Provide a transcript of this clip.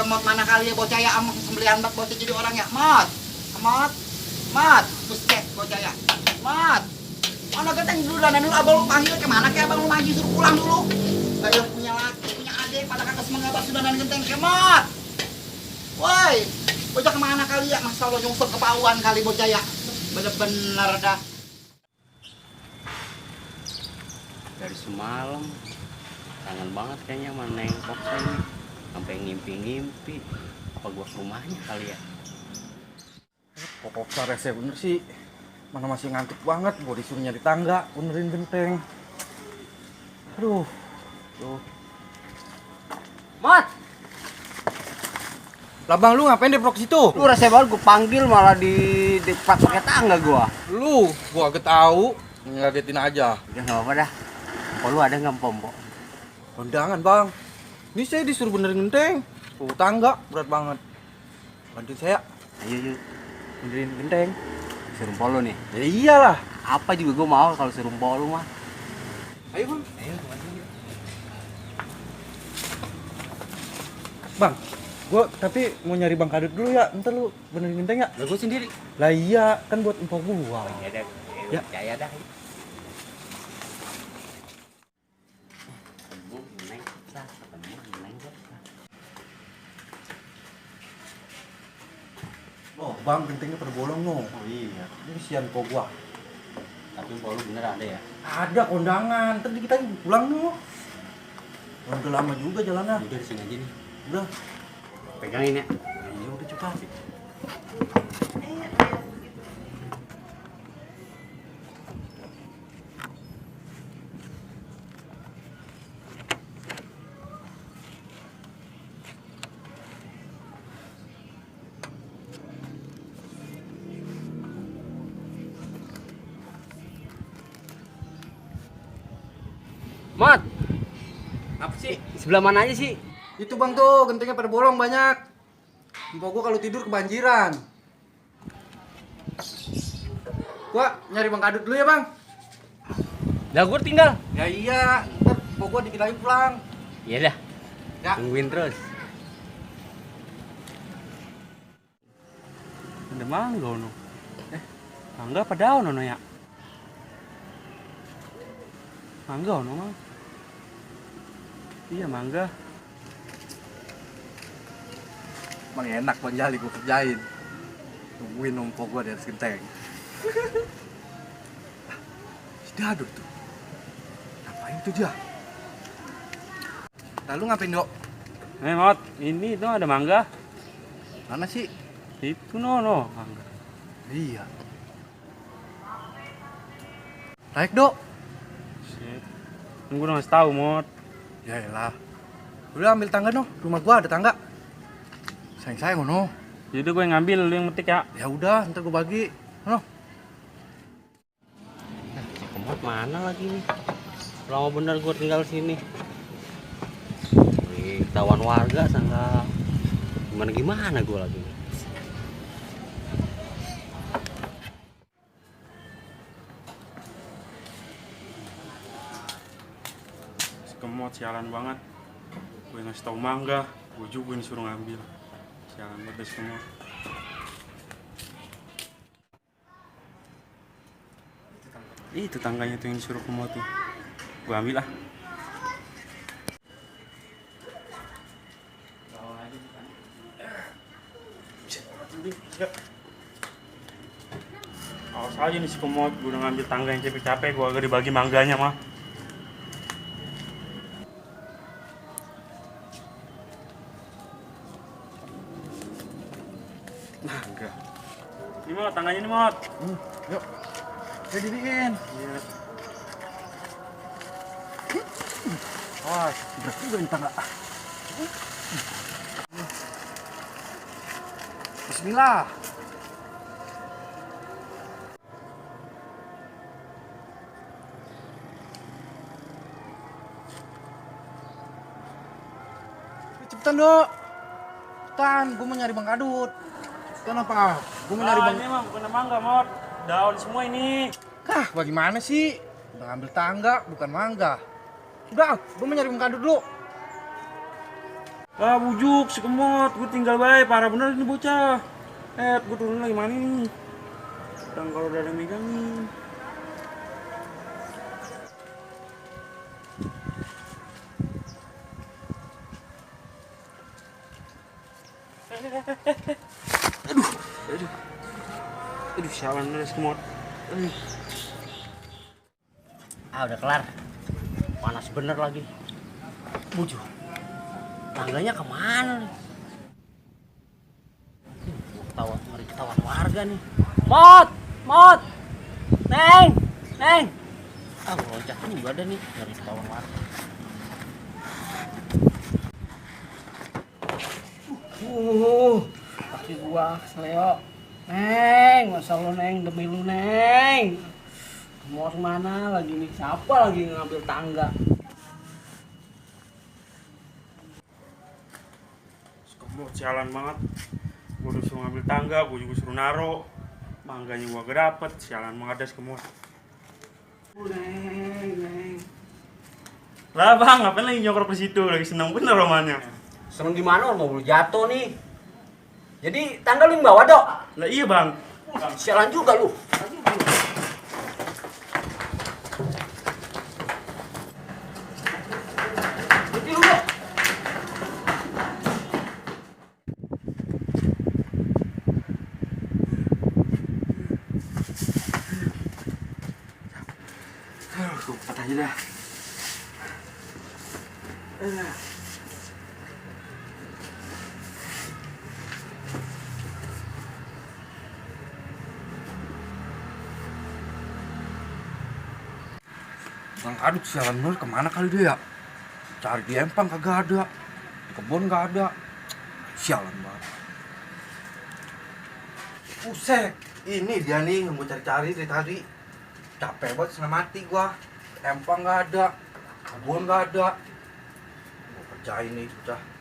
kemot mana kali ya bocah ya am sembelian bak bocah jadi orang ya. Mot. Kemot. Mat, buset bocah ya. Mat. Mana genteng dulu dan dulu abang lu panggil kemana kayak abang lu maju suruh pulang dulu. Kayak punya laki, punya adik pada kagak semangat sudah dan genteng kemot. Woi, bocah kemana kali ya? Masa lo nyungsep kepauan kali bocah ya. Bener-bener dah. Dari semalam kangen banget kayaknya sama nengkok saya ini. Sampai ngimpi-ngimpi apa gua ke rumahnya kali ya. Pokok rese bener sih. Mana masih ngantuk banget, gua disuruh nyari tangga, benerin genteng. Aduh. Tuh. Mat, Labang lu ngapain di prok situ? lu rese banget gua panggil malah di depan pakai tangga gua. Gua agak tahu, ngagetin aja. Udah enggak apa-apa dah. Kalau lu ada nggak pom-pom? Kondangan, Bang. Ini saya disuruh benerin genteng. Tangga berat banget. Bantuin saya. Ayo yuk, Benerin genteng. suruh polo nih. Ya iyalah. Apa juga gua mau kalau suruh polo mah. Ayo, Bang. Ayo, Bang, gua tapi mau nyari Bang Kadut dulu ya. Ntar lu benerin genteng ya? lah gua sendiri. Lah iya, kan buat empok gua. Ya dah, Ya. percaya dah. Oh, Bang, gentengnya pada bolong no. Oh iya, Ini kesian kok gua. tapi polo bener ada ya. Ada kondangan, ntar kita pulang no. Udah lama juga jalannya. Udah di sini aja nih. Udah. Pegangin ya. Iya udah coba. Mat, apa sih? Sebelah mana aja sih? Itu Bang tuh, gentengnya pada bolong banyak. Empok gua kalau tidur kebanjiran. Gua nyari Bang Kadut dulu ya, Bang. Lah gua tinggal. Ya iya, ntar empok gua dikit lagi pulang. Iya dah. Ya. Tungguin terus. Ada mangga no. Mangga apa daun no ya? Mangga no mah. Iya mangga. Emang enak Bang Jali gua kerjain. Tungguin empok gua di atas genteng. Si Dadut tuh. Ngapain tuh dia? Lalu ngapain, Dok? Mot, ini tuh ada mangga. Mana sih? Itu no mangga. Iya. Naik, Dok. Shit. Gue udah ngasih tahu, Mot. Ya elah. Udah ambil tangga no, rumah gua ada tangga. Sayang-sayang no. Jadi gue yang ngambil, lu yang metik ya. Ya udah, ntar gua bagi. No. Kemot mana lagi nih? Lama bener gue tinggal sini. Wih, ketahuan warga sangka gimana gue lagi. Kemot sialan banget. Gue ngasih tau mangga, gue juga yang disuruh ngambil. Sialan banget deh semua. Itu tangganya tuh yang disuruh Kemot tuh. Gue ambil lah. Awas aja nih si Kemot, gue udah ngambil tangga yang capek-capek, gue agak dibagi mangganya mah. Mangga. Ini Mot, tangganya nih Mot. Yuk. Saya diriin. Iya. Wah, berat juga ini tangga. Bismillah. Cepetan, Dok. Cepetan, gue mau nyari Bang Kadut. Kenapa? Gue mau nyari Bang... Ini mah bukan mangga Mot. Daun semua ini. Kah, bagaimana sih? Udah ngambil tangga, bukan mangga. Udah, gue mau nyari Bang Kadut dulu. Ah bujuk si kemot, gue tinggal baik, parah bener ini bocah. Gue turun lagi mana nih? Dan kalau udah ada megangin. Aduh, sialan udah si kemot. Udah kelar. Panas bener lagi. Bujuh. Tangganya kemana nih? Ngeri ketahuan warga nih. Mot, neng. Loncat juga ada nih, ngeri ketahuan warga. Kaki gua seleo. Neng, masa lu neng demi lu neng. Mau kemana lagi nih? Siapa lagi ngambil tangga? Kemot sialan banget. Gue disuruh ngambil tangga, gue juga suruh naro. Mangganya gue gak dapet, sialan banget dah si kemot. Neng. Lah bang, ngapain lagi nyokor ke situ? Lagi seneng bener romannya. Seneng di mana? Mau jatuh nih. Jadi tangga lu yang bawa, Dok? Lah iya bang. Sialan juga lu. Berhenti lu, Dok. Gue patah aja dah. Bang Aduk sialan bener, kemana kali dia ya? Cari di empang kagak ada, di kebun gak ada. Sialan banget. Buset, ini dia nih yang gue cari-cari dari tadi. Capek banget, setengah mati gua. Empang gak ada, kebun gak ada. Gue kerjain nih, udah.